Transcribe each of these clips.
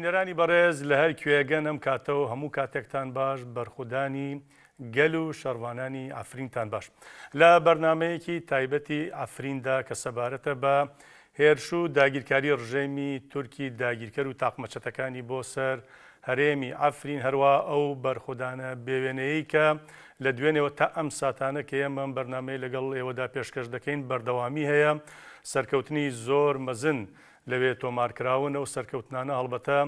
بینەرانی بەڕێز لە هەر کوێگەن ئەم کاتە و هەموو کاتێکتان باش بەرخودانی گەل و شەڕڤانانی عەفرینتان باش لە بەرنامەیەکی تایبەتی عەفریندا کە سەبارەتە بە هێرش و داگیرکاری ڕژێمی تورکی داگیرکەر و تاقمە چەتەکانی بۆ سەر هەرێمی عەفرین هەروا ئەو بەرخودانە بێوێنەیەی کە لە دوێنێوە تا ئەم ساتانە کە ئێمە ئەم بەرنامەیە لەگەڵ ئێوەدا پێشکەش دەکەین بەردەوامی هەیە سەرکەوتنی زۆر مەزن لەوێ تۆمارکراون، ئەو سەرکەوتنانە هەڵبەتە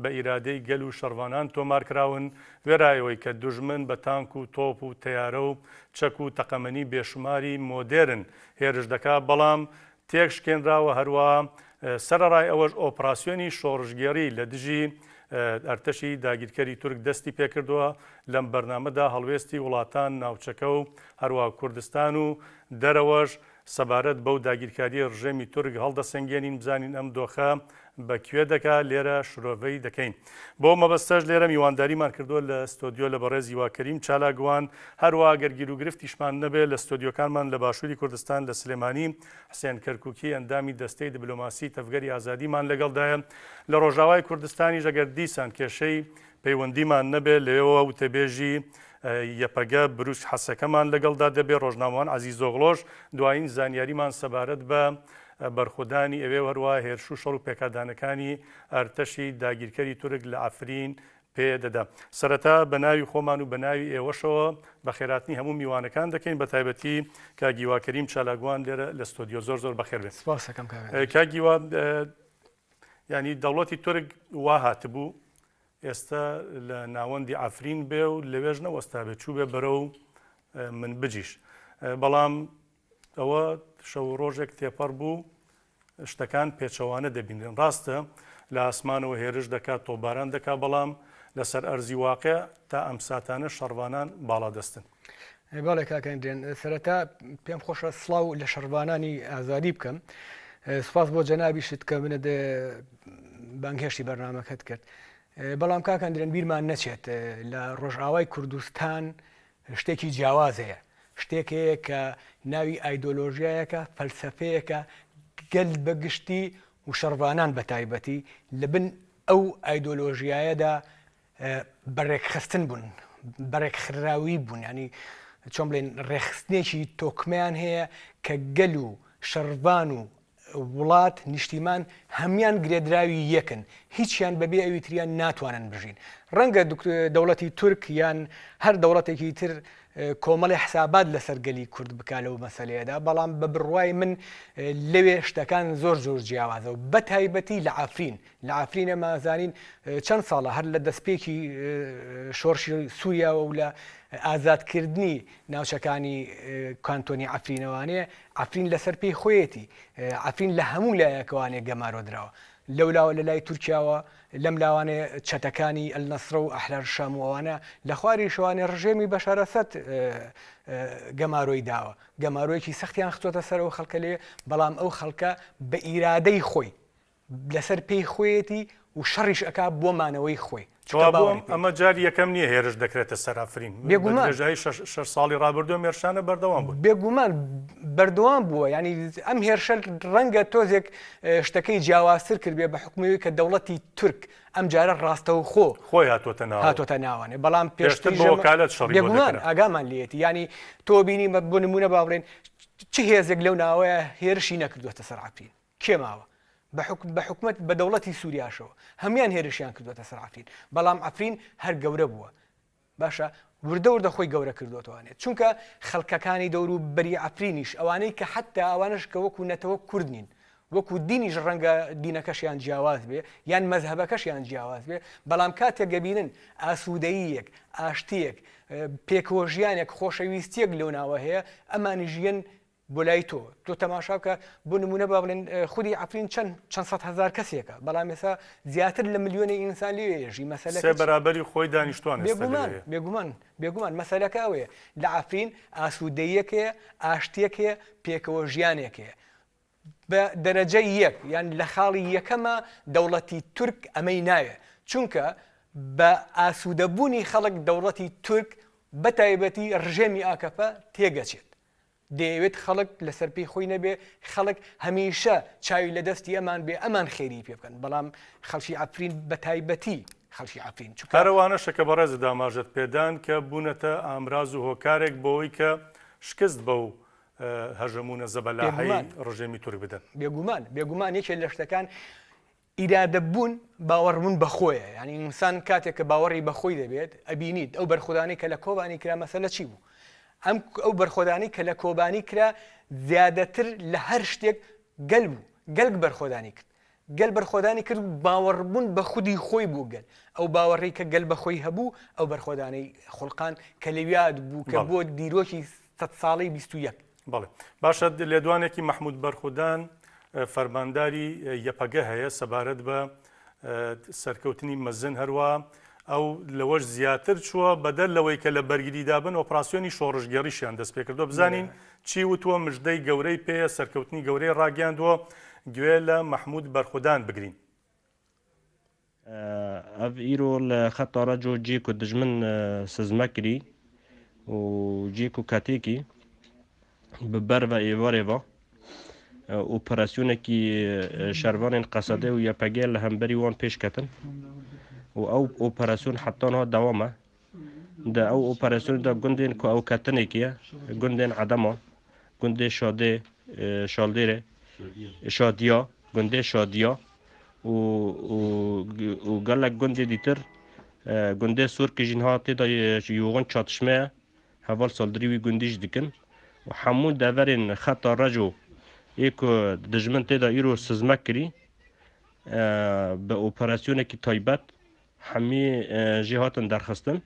بە ئیرادەی گەل و شەڕڤانان تۆمارکراون، وێرای ئەوەی کە دوژمن بە تانک و تۆپ و تەیارە و چەک و تەقەمەنی بێشوماری مۆدێرن هێرش دەکا، بەڵام تێکشکێنراوە، هەروا سەرەڕای ئەوەش ئۆپڕاسیۆنی شۆڕشگێڕی لە دژی ئەرتەشی داگیرکەری تورک دەستی پێکردووە، لەم بەرنامەدا هەڵوێستی وڵاتان، ناوچەکە و هەروا کوردستان و دەرەوەش سەبارەت بەو داگیرکاریەی ڕژێمی تورک هەڵدەسەنگێنین بزانین ئەم دۆخە بە کوێ دەگا لێرە شرۆڤەی دەکەین. بۆ مەبەستەش لێرە میوانداریمان کردووە لە ستۆدیۆ لە بەڕێز هیوا کەریم چالاکوان هەروا گەر گیروگرفتیشمان نەبێ لە ستۆدیۆکانمان لە باشووری کوردستان لە سلێمانی حسێن کەرکوکی ئەندامی دەستەی دبلۆماسی تەڤگەری ئازادیمان لەگەڵدایە لە ڕۆژاوای کوردستانیش ئەگەر دیسان کێشەی پەیوەندیمان نەبێت، لەوێوە وتەبێژی یەپەگە بروسک حەسەکەمان لەگەڵدا دەبێت، ڕۆژنامەوان عەزیز ئۆغڵۆش دوایین زانیاریمان سەبارەت بە بەرخۆدانی ئەوێ و هەروەها هێرش و شەڕ و پێکادانەکانی ئەرتەشی داگیرکەری تورک لە عەفرین پێ دەدا. سەرەتا بە ناوی خۆمان و بە ناوی ئێوەشەوە بەخێرهاتنی هەموو میوانەکان دەکەین بە تایبەتی کاک هیوا کەریم چالاکوان لێرە لە ستۆدیۆ زۆر زۆر بەخێر بێن. سپاس دەکەم کاک ئەندرێ. کاک هیوا یانی دەوڵەتی تورک وا هاتبوو ئێستا لە ناوەندی عەفرین بێ و لەوێش نەوەستابێ چووبێ بەرەو منبجیش بەڵام ئەوە شەو و ڕۆژێک تێپەڕ بوو شتەکان پێچەوانە دەبینرێن ڕاستە لە ئاسمانەوە هێرش دەکات تۆپباران دەکات بەڵام لەسەر ئەرزی واقع تا ئەم ساتانە شەڕڤانان باڵادەستن. بەڵێ کاک ئەندرێن سەرەتا پێم خۆشە سڵاو لە شەڕڤانانی ئازادی بکەم سوپاس بۆ جەنابیشت کە منت بانگهێشتی بەرنامەکەت کرد بەڵام کاک ئەندرێن بیرمان نەچێت لە ڕۆژئاوای کوردستان شتێکی جیاواز هەیە شتێک هەیە کە ناوی ئایدۆلۆژیایەکە فەلسفەیەکە گەل بە گشتی و شەڕڤانان بە تایبەتی لە بن ئەو ئایدۆلۆژیایەدا بەڕێکخستن بوون، بەڕێکخراوی بوون، یانی چۆن بڵێن ڕێکخستنێکی تۆکمەیان هەیە کە گەل و شەڕڤان و وڵات نیشتیمان هەمان گرێدراوی یەکن هیچیان بەبێ ئەوی تریان ناتوانن بژین ڕەنگە دەوڵەتی تورک یان هەر دەوڵەتێکی تر کۆمەڵی حسابات لەسەر گەلی کورد بکا لەو مەسلەیەدا بەڵام بە بڕوای من لەوێ شتەکان زۆر زۆر جیاوازە و بە تایبەتی لە عەفرین لە عەفرین ئێمە ئەزانین چەند ساڵە هەر لە دەستپێکی شۆڕشی سووریاوە و لە ئازادکردنی ناوچەکانی کانتۆنی عەفرینەوانێ عەفرین لەسەر پێی خۆیەتی عەفرین لە هەموو لایەکەوانێ گەمارۆ دراوە لەولاوە لە لای تورکیاوە لەم لاوانێ چەتەکانی ئەلنەسرە و ئەحرار شام و ئەوانە لە خواریشەوانێ ڕژێمی بەشار ئەسەد گەمارۆی داوە گەمارۆیەکی سەختیان خستۆتە سەر ئەو خەڵکە لێ بەڵام ئەو خەڵکە بە ئیرادەی خۆی لەسەر پێی خۆیەتی و شەڕیش ئەکا بۆ مانەوەی خۆی. چونکە کەوابوو باوەڕی پێیەتی. ئەمە جاری یەکەم نییە هێرش دەکرێتە سەر عەفرین. بە بێگومان. درێژایی شەش ساڵی ڕابردوو ئەم هێرشانە بەردەوام بوون. بێگومان بەردەوام بووە. یانی ئەم هێرشە ڕەنگە تۆزێک شتەکەی جیاوازتر کردبێ بە حوکمی ئەوەی کە دەوڵەتی تورک ئەم جارە ڕاستەوخۆ خۆی هاتۆتە ناوەوە. هاتۆتە ناوانێ. بەڵام پێشتر پێشتریش بە ئەمە وەکالەت شەڕی بۆ بێگومان دەکرا. ئاگامان لێیەتی. یانی تۆ بینی بۆ نموونە با بڵێین چ هێزێک لەو ناوەیە هێرشی نەکردووەتە سەر عەفرین؟ کێ ماوە؟ بە حوکم بە حکومەت بە دەوڵەتی سوریاشەوە هەموان هێرشیان کردوەتە سەر عەفرین بەڵام عەفرین هەر گەورە بووە باشە وردە وردە خۆی گەورە کردوەتەوانێت چونکە خەڵکەکانی دەور و بەری عەفرینیش ئەوانەی کە حتا ئەوانش کە وەکو نەتەوە کورد نین وەکو دینیش ڕەنگە دینەکەشیان جیاواز بێ یان مەزهەبەکەشیان جیاواز بێ بەڵام کاتێک گەبینن ئاسوودەییەک ئاشتیەک پێکەوەژیانێک خۆشەویستیەک لەو ناوە هەیە ئەمانیش یەن بۆ لای تۆ تۆ تەماشا بکە بۆ نمونە با بڵێن خودی عەفرین چەند چەند سەد هەزار کەسێکە بەڵام ئێستا زیاتر لە ملیۆنێ ئینسان لێ ژی مەسەلەکە سێ بەرابەری خۆی دانیشتوان ئێستا بێگومان لەوێ. بێگومان بێگومان مەسەلەکە ئەوەیە لە عەفرین ئاسوودەییەک هەیە ئاشتیەک هەیە پێکەوە ژیانێک هەیە بە دەرەجەی یەک یان لە خاڵی یەکەمە دەوڵەتی تورک ئەمەی ناوێ چونکە بە ئاسوودەبوونی خەڵک دەوڵەتی تورک بە تایبەتی ڕژێمی ئاکەپە تێگەچێت. دەیەوێت خەڵک لەسەر پێی خۆی نەبێ، خەڵک هەمیشە چاوی لە دەستی ئەمان بێ، ئەمان خێری پێ بکەن، بەڵام خەڵکی عەفرین بە تایبەتی خەڵکی عەفرین چونکە. هەر ئەوانەشە کە بەڕێزت ئاماژەت پێدان کە بوونەتە ئامراز و هۆکارێک بۆوەی کە شکست بەو هەژەموونە زەبەلاحەی بێگومان. ڕژێمی تورک بدەن. بێگومان، بێگومان یەکێ لە شتەکان ئیرادە بوون باوەڕ بوون بە خۆیە یانی ئینسان کاتێک کە باوەڕی بە خۆی دەبێت ئەبینیت ئەو بەرخۆدانەی کە لە کۆبانی کرا مەسەلە چی بوو ئەم ئەو بەرخۆدانی کە لە کۆبانی کرا زیادەتر لە هەر شتێک گەل بوو گەلک بەرخۆدانی کرد گەل بەرخۆدانی کرد و باوەڕبوون بە خودی خۆی بوو گەل ئەو باوەڕی کە گەل بە خۆی هەبوو ئەو بەرخۆدانەی خوڵقان کە لەویاد بوو کە بۆ دیرۆکی سەد ساڵەی 21. بەڵێ باشە لێدوانێکی مەحمود بەرخودان فەرمانداری یەپەگە هەیە سەبارەت بە سەرکەوتنی مەزن هەروە ئەو لەوەش زیاتر چووە بەدەر لەوەی کە لە بەرگریدا بن ئۆپراسیۆنی شۆڕشگێڕیشیان دەست پێکردووە بزانین چی وتووە مژدەی گەورەی پێیە سەرکەوتنی گەورەی ڕاگەیاندووە گوێ لە مەحمود بەرخودان بگرین. ئەڤ ئیرۆ لە خەتا رەجۆ جێ کو دژمن سزمە کری و جێ کو کەتێکی bi ber ve êvarê ve operasyonekî şervanên Qesedê û YPG li hemberî wan pêş ketin û ew operasyon heta niha dewam e. Di ew operasyonê de gundên ku ew ketinêkî ye, gundên Edema, gundê Şadê, Şaldêrê, Şadiya, gundê Şadiya û û gelek gundê dîtir, gundê Sorkê jî niha tê de yoxin çatişme ye, heval saldirî wî gundî jî dikin û hemû deverên xeta Reco yê ku dijmin tê de îro sizme kirî bi operasyonekî taybet Hemî jê hatin derxistin.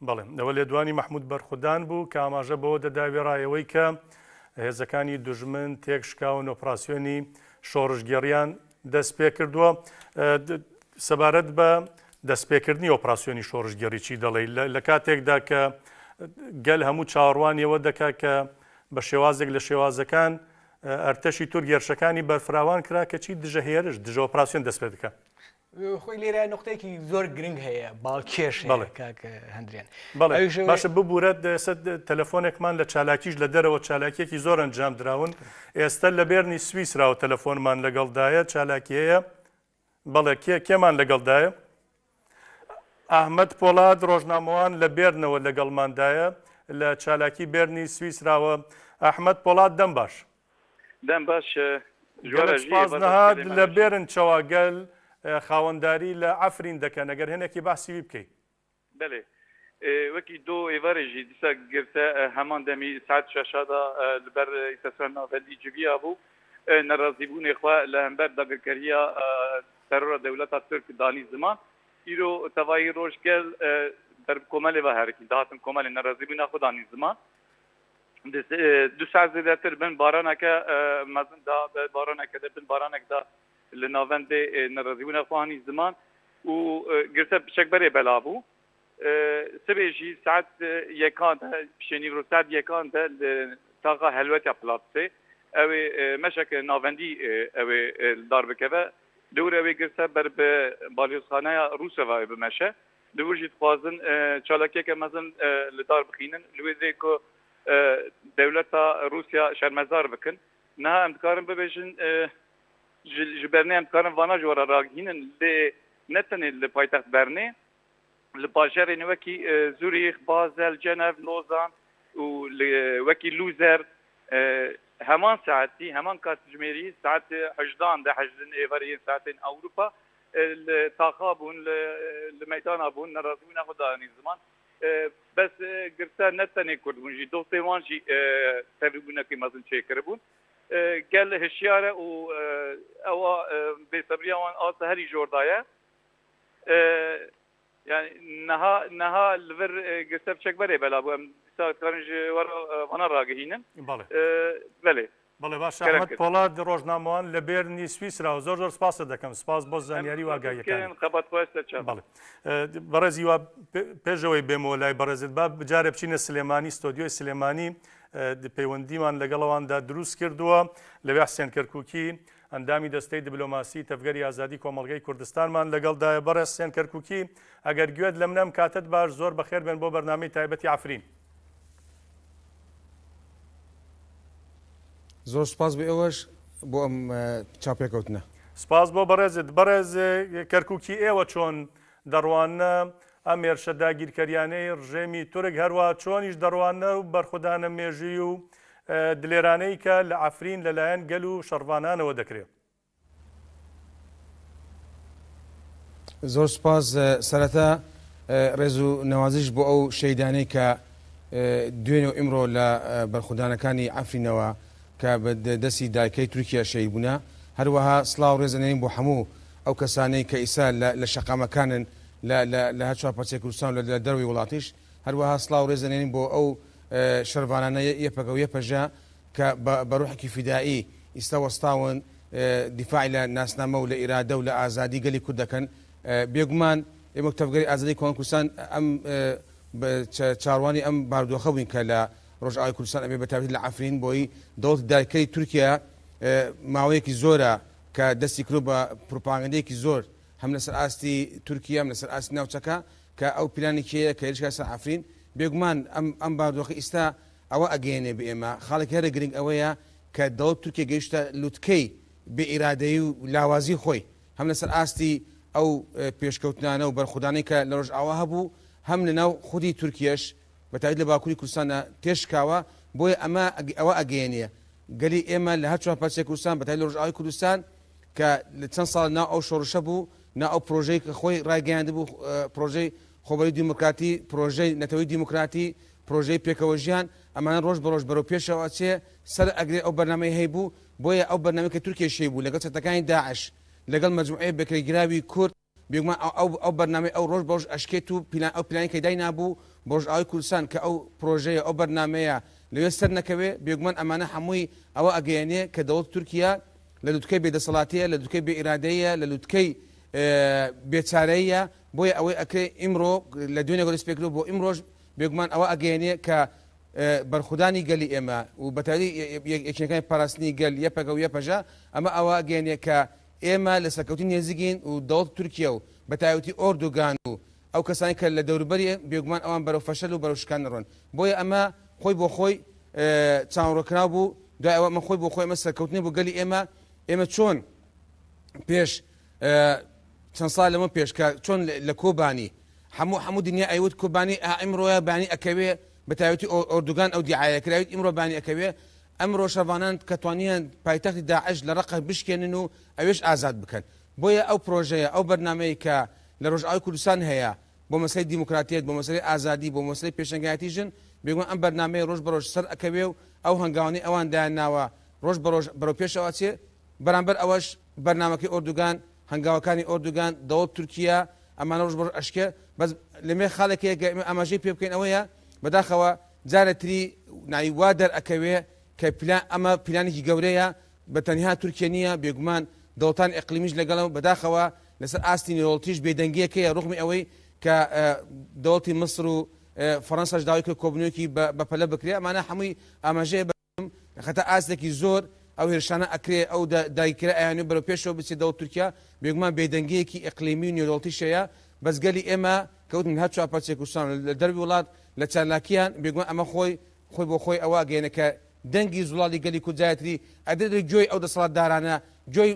بەڵێ ئەوە لێدوانی مەحمود بەرخودان بوو کە ئاماژە بەوە دەدا وێڕای ئەوەی کە هێزەکانی دوژمن تێکشکاون ئۆپراسیۆنی شۆڕشگێڕیان دەست پێ کردووە سەبارەت بە دەستپێکردنی ئۆپراسیۆنی شۆڕشگێڕی چی دەڵێ لە کاتێکدا کە گەل هەموو چاوەڕوانیەوە دەکات کە بە شێوازێک لە شێوازەکان ئەرتەشی تورک هێرشەکانی بەرفراوان کرا کەچی دژە هێرش دژە ئۆپراسیۆن دەست پێ دەکات. خۆی لێرە نقطەیەکی زۆر گرنگ هەیە باڵکێش بەڵێ کاک هەندرێن بەڵێ باشە ببوورە ئێستا تەلەفۆنێکمان لە چالاکیش لە دەرەوە چالاکیەکی زۆر ئەنجام دراون ئێستا لە بێرنی سویسراوە تەلەفۆنمان لەگەڵدایە چالاکی هەیە بەڵێ کێ کێمان لەگەڵدایە ئەحمەد پۆڵاد ڕۆژنامەوان لە بێرنەوە لەگەڵماندایە لە چالاکی بێرنی سویسراوە ئەحمەد پۆڵاد دەم باش دەم باش گەلەک سوپاس نەهاد لە بێرن چەوا گەل خاوەنداری لە عەفرین دەکەن ئەگەر هێنێکی باسی وی بکەی. بەلێ وەکی دۆ ئێوارێ ژی دیسا گرتە هەمان دەمی ساعەت شەشا دا li ber îstasyona navendî civiya bû nerazîbûnê xwe li hember dagirkeriya terora dewleta Tirk danî ziman. Îro tevahî roj gel ber bi komelê ve herikîn dihatin komelê nerazîbûna xwe danîn ziman. Du saet zêdetir bin baraneke mezin da baraneke de bin baranek da li navendê nerazîbûna xwe anî ziman û girse piçek berê bela bû. Sibê jî saet yekan de pişê nîvro saet yekan de li taxa Helwetiya Pilatisê ew ê meşeke navendî ew ê li dar bikeve. Li wir ew ê girse ber bi balyozxaneya Rûsya ve bimeşe. Li wir jî dixwazin çalakiyeke mezin li dar bixînin li wê dê ku dewleta Rûsya şermezar bikin. Niha em dikarin bibêjin ji Bernê em dikarin vana ji we re ragihînin lê ne tenê li paytext Bernê li bajarên wekî Zurîx, Basel, Cenev, Lozan û li wekî Luzer heman saetî heman katjimêrî saet hejdan de hejdin êvarê yên saetên Ewropa Li taxa bûn, li meydana bûn, nerazîbûna xwe danîn ziman. Bes girse ne tenê Kurd bûn jî, dostên wan jî tevlîbûnekî mezin çêkiribûn. Gel hişyar e û ewa bêsebriya wan asta herî jor daye. Yani niha niha li vir girse bi çekberê bela bû. Em dîsa dikarin ji we re vana ragihînin. Belê. بەڵێ باشە کەرەم ئەحمەد کرد. پۆڵاد ڕۆژنامەوان لە بێرنی سویسراوە زۆر زۆر سپاست دەکەم سپاس بۆ ئەم زانیاری و سپاس ئاگاهیەکانت. بکەن خەبات خۆش سەرچاو. بەڵێ بەڕێز هیوا پێشەوەی بێمەوە لای بەڕێزت با بجارێ بچینە سلێمانی ستۆدیۆی سلێمانی پەیوەندیمان لەگەڵەواندا دروست کردووە لەوێ حسێن کەرکوکی ئەندامی دەستەی دبلۆماسی تەڤگەری ئازادی کۆمەڵگەی کوردستانمان لەگەڵدایە بەڕێز حسێن کەرکوکی ئەگەر گوێت لەمنە ئەم کاتەت باش زۆر بەخێر بێن بۆ بەرنامەی تایبەتی عەفرین. زۆر سوپاس بۆ ئێوەش بۆ ئەم چاوپێکەوتنە. سپاس بۆ بەڕێزت. بەڕێز کەرکوکی ئێوە چۆن دەڕواننە ئەم هێرشە داگیرکەریانەی ڕژێمی تورک هەروا چۆنیش دەڕواننە و بەرخودانە مێژووی و دلێرانەی کە لە عەفرین لەلایەن گەل و شەڕڤانانەوە دەکرێ؟ زۆر سوپاس سەرەتا ڕێز و نەوازش بۆ ئەو شەیدانەی کە دوێنێ و ئیمڕۆ لە بەرخودانەکانی عەفرینەوە کە بە دەستی دایکەی تورکیا شەهید بوونە هەروەها سڵاو ڕێز ئەنێرین بۆ هەموو ئەو کەسانەی کە ئیسا لە شەقامەکانن لە هەر چوار پارچەی کوردستان و لە دەرەوەی وڵاتیش هەروەها سڵاو ڕێز ئەنێرین بۆ ئەو شەرڤانانە یەپەگە و یەپەژە کە بە ڕوحێکی فیدائی ئیستا وەستاون دیفاعی لە ناسنامە و لە ئیرادە و لە ئازادی گەلی کورد دەکەن. بێگومان ئێمە وەک تەڤگەری ئازادی کۆمەڵی کوردستان ئەم چاوەڕوانی ئەم بارودۆخە بووین کە لە ڕۆژئاوای کوردستان ئەبێ بە تایبەتی لە عەفرین بۆی دەوڵەتی داگیرکەری تورکیا ماوەیەکی زۆرە کە دەستی کردووە بە پروپاگەندەیەکی زۆر هەم لەسەر ئاستی تورکیا هەم لەسەر ئاستی ناوچەکە کە ئەو پلانێکی هەیە کە هێرش سەر عەفرین بێگومان ئەم ئەم بارودۆخە ئیستا ئەوە ئەگەیەنێ بە ئێمە خاڵێکی هەرە گرنگ ئەوەیە کە دەوڵەتی تورکیا گەیشتە لوتکەی بێ ئیرادەیی و لاوازی خۆی هەم لەسەر ئاستی ئەو پێشکەوتنانە و بەرخودانەی کە لە ڕۆژئاوا هەبوو هەم لە ناو خودی تورکیەش بە تایبەت لە باکووری کوردستانە تێشکاوە بۆیە ئەمە ئەوە ئەگەیەنێ گەلی ئێمە لە هەر چوار پارچەی کوردستان بە تایبەت لە ڕۆژئاوای کوردستان کە لە چەند ساڵ ناو ئەو شۆڕشە بوو ناو ئەو پرۆژەی کە خۆی ڕایگەیاندبوو پرۆژەی خۆبەری دیموکراتی پرۆژەی نەتەوەی دیموکراتی پرۆژەی پێکەوەژیان ئەمانە ڕۆژ بە ڕۆژ بەرەو پێشەوە ئەچێ سەر ئەگرێ ئەو بەرنامەی هەیبوو بۆیە ئەو بەرنامەی کە تورکیەش هەیبوو لەگەڵ چەتەکانی داعش لەگەڵ مەجموعەی بەکرێگیراوی کورد بێگومان ئەو ئەو ئەو بەرنامەی ئەو ڕۆژ بە ڕۆژ ئەشکێت و پیلان ئەو پیلانی کە داینابوو بۆ ڕۆژئاوای کوردستان کە ئەو پرۆژەیە ئەو بەرنامەیە لەوێ سەر نەکەوێ بێگومان ئەمانە هەمووی ئەوە ئەگەیەنێ کە دەوڵەتی تورکیا لە لوتکەی بێ دەسەڵاتیە لە لوتکەی بێ ئیرادەییە لە لوتکەی بێ چارەییە بۆیە ئەوەی ئەکرێ ئیمڕۆ لە دوێنێوە دەست پێکردوە بۆ ئیمڕۆش بێگومان ئەوە ئەگەیەنێ کە بەرخودانی گەلی ئێمە و بەتایبەتی یەکینەکانی پاراستنی گەل یەپەگە و یەپەژە ئەمە ئەوە ئەگەیەنێ کە ئێمە لە سەرکەوتن نێزیکین و دەوڵەتی تورکیە و بەتایبەتی ئۆردوگان و ئەو کەسانەی کە لە دەوروبەری بێگومان ئەوان بەرەو فەشەل و بەرەو شکان ئەڕۆن بۆیە ئەمە خۆی بۆ خۆی چاوەڕوانکراو بوو دوای ئەوە ئەمە خۆی بۆ خۆی ئەمە سەرکەوتنە بۆ گەلی ئێمە ئێمە چۆن پێش چەند ساڵ لەمە پێش کە چۆن لە کۆبانی هەموو هەموو دنیا ئەیوت کۆبانی ئا ئیمڕۆیە بانی ئەکەوێ بە تایبەتی ئۆردوگان ئەو دیعایە کراویت ئیمڕۆ بانی ئەکەوێ ئەمڕۆ شەڤانان کە توانیان پایتەختی داعش لە ڕەقە بشکێنن و ئەوێش ئازاد بکەن بۆیە ئەو پرۆژەیە ئەو بەرنامەیە کە لە ڕۆژئاوای کوردستان هەیە بۆ مەسەلەی دیموکراتیەت بۆ مەسەلەی ئازادی بۆ مەسەلەی پێشەنگایەتی ژن بێگومان ئەم بەرنامەیە ڕۆژ بە ڕۆژ سەر ئەکەوێ و ئەو هەنگاوانەی ئەوان دایان ناوە ڕۆژ بە ڕۆژ بەرەو پێشەوە ئەچێ بەرامبەر ئەوەش بەرنامەکەی ئۆردوگان، هەنگاوەکانی ئۆردوگان، دەوڵەت تورکیە، ئەمانە ڕۆژ بە ڕۆژ ئەشکێ، بەس لەمێ خاڵێک هەیە کە ئێمە ئاماژەی پێ بکەین ئەوەیە بەداخەوە جارێ تری ناوی وا دەر ئەکەوێ کە پلان ئەمە پلانێکی گەورەیە بە تەنها تورکیە نییە بێگومان دەوڵەتانی ئیقلیمیش لەگەڵە و بەداخەوە لەسەر ئاستی نێودەوڵەتیش بێدەنگیەک هەیە ڕوغمی ئەوەی کە دەوڵەتی میسر و فەڕەنساش داوای کرد کۆبوونەوەیەکی بەپەلە بکرێ ئەمانە هەمووی ئاماژەیە بە خەتا ئاستێکی زۆر ئەو هێرشانە ئەکرێ ئەو داگیرکەرە ئەیانوێ بەرەو پێشەوە بچێ دەوڵەت تورکیا بێگومان بێدەنگیەکی ئیقلیمی و نێودەوڵەتیش هەیە بەس گەلی ئێمە کەوتن هەر چوار پارچەی کوردستان لە دەروی وڵات لە چالاکیان بێگومان ئەمە خۆی خۆی بۆ خۆی ئەوە ئەگەیەنێ کە دەنگی زوڵاڵی گەلی کورد جارێتری ئەدرێتە گوێی ئەو دەسەڵاتدارانە گوێی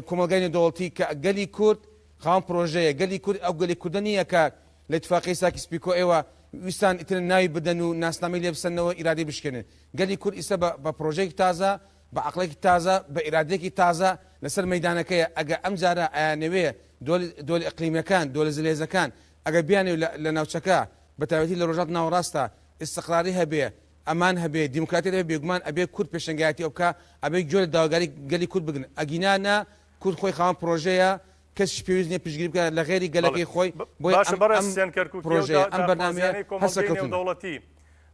کۆمەڵگای نێودەوڵەتی کە گەلی کورد خاوەن پرۆژەیە گەلی کورد ئەو گەلی کوردە نییە کە لە ئیتفاقیەی ساکیس پیکۆ ئێوە ویستان ئیتر ناوی بدەن و ناسنامەی لێ بسەننەوە ئیرادەی بشکێنن. گەلی کورد ئیستا بە بە پرۆژەیەکی تازە، بە عەقڵێکی تازە، بە ئیرادەیەکی تازە لەسەر مەیدانەکەیە. ئەگەر ئەم جارە ئەیانەوێ دۆل دۆل ئیقلیمیەکان، دۆلە زلهێزەکان ئەگەر بیانەوێ لە لە ناوچەکە بە تایبەتی لە ڕۆژهەڵاتی ناوەڕاستا ئیستقراری هەبێ، ئەمان هەبێ، دیموکراتیەت هەبێ بێگومان ئەبێ کورد پێشەنگایەتی ئەو بکا، ئەبێ گوێ لە داواگاری گەلی کورد بگرن. ئەگینا نا کورد خۆی خاوەن پرۆژەیە، کەسیش پێویست نیە پشتگیری بکات لە غەیری بەڵێ گەلەکەی خۆی، بۆیە باشە ئەم بەڕێز ئەم حسێن کەرکوکی ئەو پرۆژەیە ئەم بەرنامەیە داخوازیانەی هەر کۆمەڵگەی سەرکەوتنە. نێودەوڵەتی.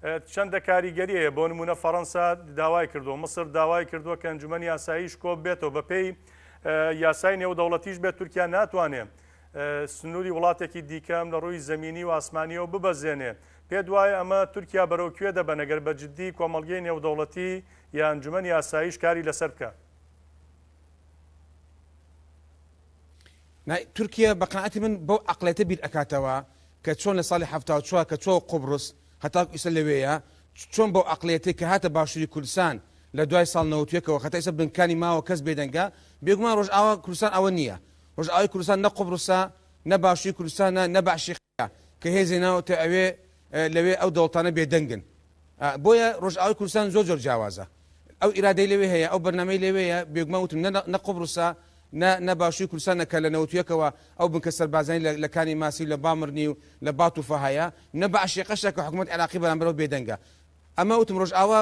چەندە کاریگەری هەیە؟ بۆ نموونە فەڕەنسا داوای کردووە، میسر داوای کردووە کە ئەنجومەنی ئاسایش کۆببێتەوە، بەپێی یاسای نێودەوڵەتیش بێت تورکیا ناتوانێ سنووری وڵاتێکی دیکەم لە ڕووی زەمینی و ئاسمانیەوە ببەزێنێ. پێت وایە ئەمە تورکیا بەرەو کوێ دەبەن ئەگەر بە جددی کۆمەڵگەی نێودەوڵەتی یا ئەنجومەنی ئاسایش کاری لەسەر بکات؟ نا تورکیە بە قەناعەتی من بەو عەقڵیەتە بیر ئەکاتەوە کە چۆن لە ساڵی 74 کە چۆ قوبڕس هەتاکو ئیستا لەوێیە چۆن بەو عەقڵیەتەی کە هاتە باشوری کوردستان لە دوای ساڵ 91ەوە هەتا ئیستا بنکانی ماوە کەس بێدەنگە بێگومان ڕۆژئاوا کوردستان ئەوە نییە ڕۆژئاوای کوردستان نە قوبڕسە نە باشوری کوردستانە نە بەعشیقەیە کە هێزی ناوەتە ئەوێ لەوێ ئەو دەوڵتانە بێدەنگن بۆیە ڕۆژئاوای کوردستان زۆر زۆر جیاوازە ئەو ئیرادەی لەوێ هەیە ئەو بەرنامەی لەوێیە بێگومان وتم نە نە قوبڕسە نە نە باشووری کوردستانە کە لە نەوتویەکەوە ئەو بنکە سەربازانی لە لە کانی ماسی و لە بامرنی و لە باتوفە هەیە نە بەعشیقەشە کە حکوومەت عێراقی بەرامبەرەوە بێدەنگە ئەمە وتم ڕۆژئاوا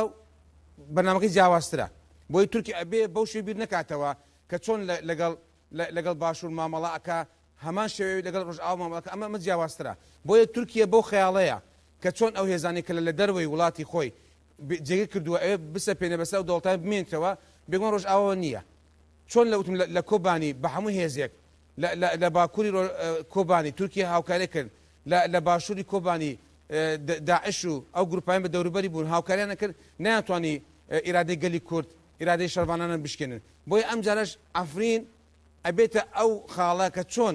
بەرنامەکەی جیاوازترە بۆی تورکی ئەبێ بەو شێوە بیر نەکاتەوە کە چۆن لەگەڵ لەگەڵ باشوور مامەڵە ئەکا هەمان شێوەی لەگەڵ ڕۆژئاوا مامەڵە ئەکا ئەمە ئەمە جیاوازترە بۆیە تورکیە بەو خەیاڵەیە کە چۆن ئەو هێزانەی کە لە لە دەرەوەی وڵاتی خۆی جێگیر کردووە ئەوێ بسەپێنێ بەسەر ئەو دەوڵەتانە بمێنێتەوە بێگومان ڕۆژئاواوە نییە چۆن لە وتم لە کۆبانی بە هەموو هێزێک لە لە لە باکووری کۆبانی تورکیە هاوکاری کرد لە لە باشووری کۆبانی داعش و ئەو گروپایان بە دەوروبەری بوون هاوکاریان کرد نەیانتوانی ئیرادەی گەلی کورد ئیرادەی شەڕڤانانان بشکێنن بۆیە ئەمجارەش عەفرین ئەبێتە ئەو خاڵە کە چۆن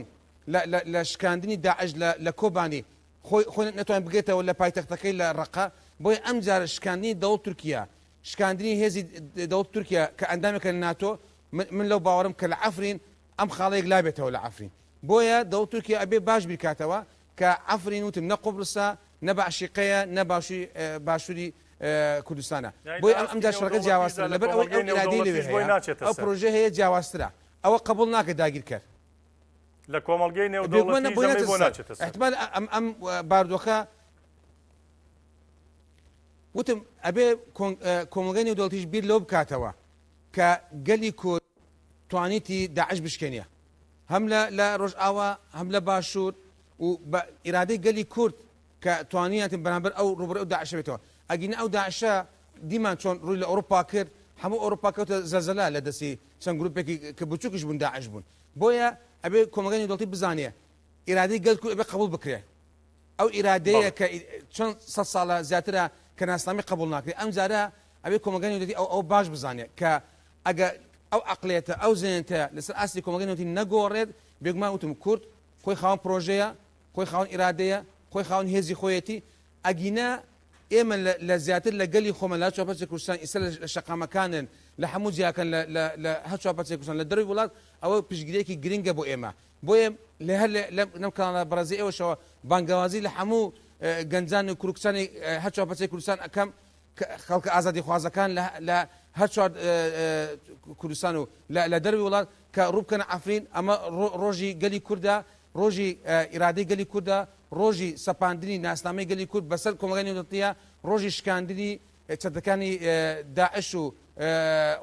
لە لە لە شکاندنی داعش لە لە کۆبانی خۆی خۆی نەتوانێت بگرێتەوە لە پایتەختەکەی لە ڕەقە بۆیە ئەمجارە شکاندنی دەوڵەت تورکیا شکاندنی هێزی دەوڵەت تورکیا کە ئەندامێکە لە ناتۆ من من لەو باوەڕم کە لە عەفرین ئەم خاڵە یەکلا بێتەوە لە عەفرین بۆیە دەوڵەت تورکیا ئەبێ باش بیرکاتەوە کە عەفرین وتم نە قوبرسە نە بەعشیقەیە نە باشوری باشوری کوردستانە یانی لە بۆیە ئەم ئاستی ئەمجار شەڕەکە نێودەوڵەتیشدا جیاوازترە لە لەبەر ئەوەی کۆمەڵگەی ئەو ئیرادەی لەوێ نێودەوڵەتیش بۆی هەیە ناچێتە ئەو سەر. پرۆژەی هەیە جیاوازترە ئەوە قبوڵ ناکە داگیرکەر. لە کۆمەڵگەی بێگومان نێودەوڵەتیش بۆی ئەمەی ناچێتە بۆ سەر ناچێتە سەر. ئیحتمال ئەم ئەم بارودۆخە وتم ئەبێ کۆمەڵگەی نێودەوڵەتیش بیر لەوە بکاتەوە کە گەلی کورد توانیتی داعش بشکێنێ هەم لە لە ڕۆژئاوا هەم لە باشوور و بە ئیرادەی گەلی کورد کە توانیانتن بەرامبەر ئەو ڕووبەڕووی ئەو داعشە بێتەوە ئەگینا ئەو داعشە دیمان چۆن ڕووی لە ئەوروپا کرد هەموو ئەوروپا کەوتە زەلزەلە لە دەستی چەند گروپێکی کە بچووکیش بوون داعش بوون بۆیە ئەبێ کۆمەڵگای نێودەوڵەتی بزانێ ئیرادەی گەل کورد ئەبێ قبوڵ بکرێ ئەو ئیرادەیە بەڵێ. کە چەند سەد ساڵە زیاترە کە ناسنامەی قبوڵ ناکرێ ئەم جارە ئەبێ کۆمەڵگای نێودەوڵەتی ئەو ئەو باش بزانێ کە ئەگە ئەو عەقڵیەتە ئەو زەینەتە لەسەر ئاستی کۆمەڵگای نێودەوڵەتی نەگۆڕێت بێگومان وتم کورد خۆی خاوەن پرۆژەیە خۆی خاوەن ئیرادەیە، خۆی خاوەن هێزی خۆیەتی، ئەگینا ئێمە لە لە زیاتر لە گەلی خۆمان لە هەر چوارپارچەی کوردستان ئیستا لە شەقامەکانن لە هەموو جیاکان لە لە لە هەر چوارپارچەی کوردستان لە دەرەوەی وڵات ئەوە پشتگیریەکی گرنگە بۆ ئێمە بۆیە لە هەر لە لەم کەناڵە بەڕێزەی ئێوەشەوە بانگەوازی لە هەموو گەنجان و کوڕ و کچانی هەر چوارپارچەی کوردستان ئەکەم خەڵکە ئازادیخوازەکان لە لە هەر چوار کوردستان و لە لە دەرەوەی وڵات کە ڕوو بکەنە عەفرین ئەمە ڕۆژی گەلی کوردە ڕۆژی ئیرادەی گەلی کوردە ڕۆژی سەپاندنی ناسنامەی گەلی کورد بەسەر کۆمەڵگای نێودەوڵەتییە ڕۆژی شکاندنی چەتەکانی داعش و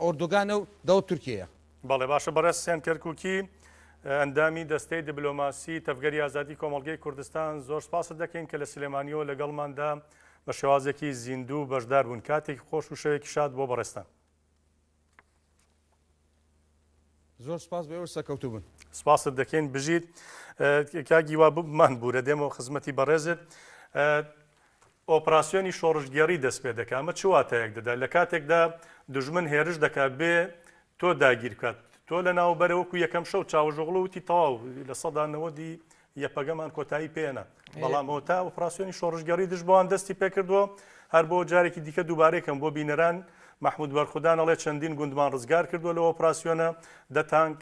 ئۆردوگانە و دەوڵەت تورکیەیە. بەڵێ باشە بەڕێز حسێن کەرکوکی ئەندامی دەستەی دبلۆماسی تەڤگەری ئازادی کۆمەڵگەی کوردستان زۆر سپاست دەکەین کە لە سلێمانیەوە لەگەڵماندا بە شێوازێکی زیندوو بەشدار بوون کاتێکی خۆش و شەوێکی شاد بۆ بەڕێزتان. زۆر سپاس بۆ ئێوەش سەرکەوتوو بن. سپاست دەکەین بژیت کاک هیوا بمان بورە دێمەوە خزمەتی بەڕێزت ئۆپراسیۆنی شۆڕشگێڕی دەست پێ دەکا ئەمە چ واتایەک دەدا لە کاتێکدا دوژمن هێرش دەکات بێ تۆ داگیر بکات تۆ لە ناوبەرە وەکو یەکەم شەو چاوەژۆغڵو وتی تەواو 90% یەپەگەمان کۆتایی پێنا بەڵام ئەوەتا ئۆپراسیۆنی شۆڕشگێڕی دژ بەوان دەستی پێکردووە هەر بۆ جارێکی دیکە دووبارەکەم بۆ بینەران مەحمود بەرخودان ئەڵێ چەندین گوندمان ڕزگار کردووە لە ئۆپراسیۆنە دە تانک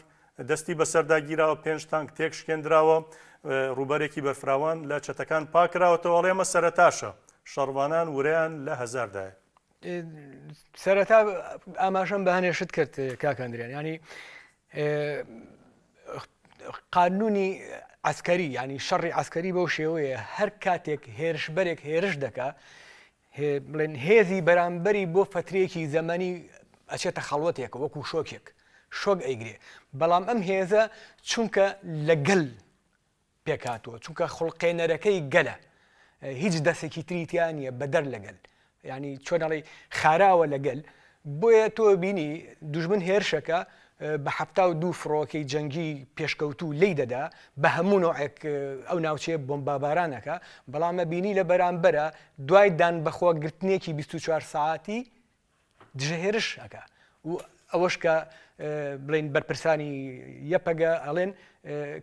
دەستی بەسەردا گیراوە پێنج تانک تێک شکێندراوە ڕووبەرێکی بەرفراوان لە چەتەکان پاکراوەتەوە ئەڵێ ئەمە سەرەتاشە شەڕڤانان ورەیان لە هەزاردایە. سەرەتا ئاماژەم بە هەنێ شت کرد کاک ئەندریان ینی قانونی عسکەری ینی شەڕی عسکەری بەو شێوەیە هەر کاتێک هێرشبەرێک هێرش دەکا بڵێن هێزی بەرامبەری بۆ فترەیەکی زەمەنی ئەچێتە خەڵوەتێک وەکو شۆکێک شۆک ئەیگرێ بەڵام ئەم هێزە چونکە لەگەل پێکهاتووە، چونکە خوڵقێنەرەکەی گەلە. هیچ دەسێکی تری تیا نییە بەدەر لەگەل یانی چۆن ئەڵێی خاراوە لە گەل بۆیە تۆ بینی دوژمن هێرشەکە بە 72 فڕۆکەی جەنگی پێشکەوتوو لی دەدا بە هەموو نوعێک ئەو ناوچەیە بۆمبابارانەکە بەڵامە بینی لە بەرامبەرە دوای دان بەخۆگرتنێکی 24 ساعتی دژە هێرش ئەکا و ئەوەش کە بڵێن بەرپرسانی یەپەگە ئەڵێن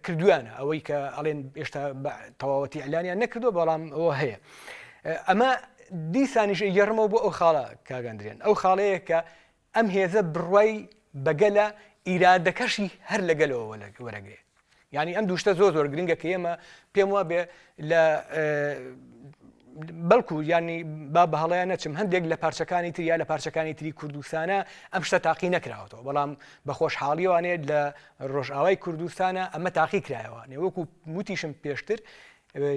کردویانە ئەوەی کە ئەڵێن ئێشتا تەواوەتی ئەلانیان نەکردو بەڵام ئەوە هەیە ئەمە دیسانیش ئەگەڕمەوە بۆ ئەو خاڵە کاگەندرێن ئەو خاڵەیە کە ئەم هێزە بڕوای بەگەلە ئیرادەکەشی هەر لەگەلەوە وەرەگرێ یانی ئەم دوو شتە زۆر زۆر گرنگە کە ئێمە پێم وا بێ لە بەڵکو ینی با بە هەڵەیان نەچم هەندێک لە پارچەکانی تر یا لە پارچەکانی تری کوردستانە ئەم شتە تاقی نەکراوەتەوە بەڵام بە خۆشحاڵیوانێت لە ڕۆژئاوای کوردستانە ئەمە تاقی کرایەوە نێوەکو وتیشم پێشتر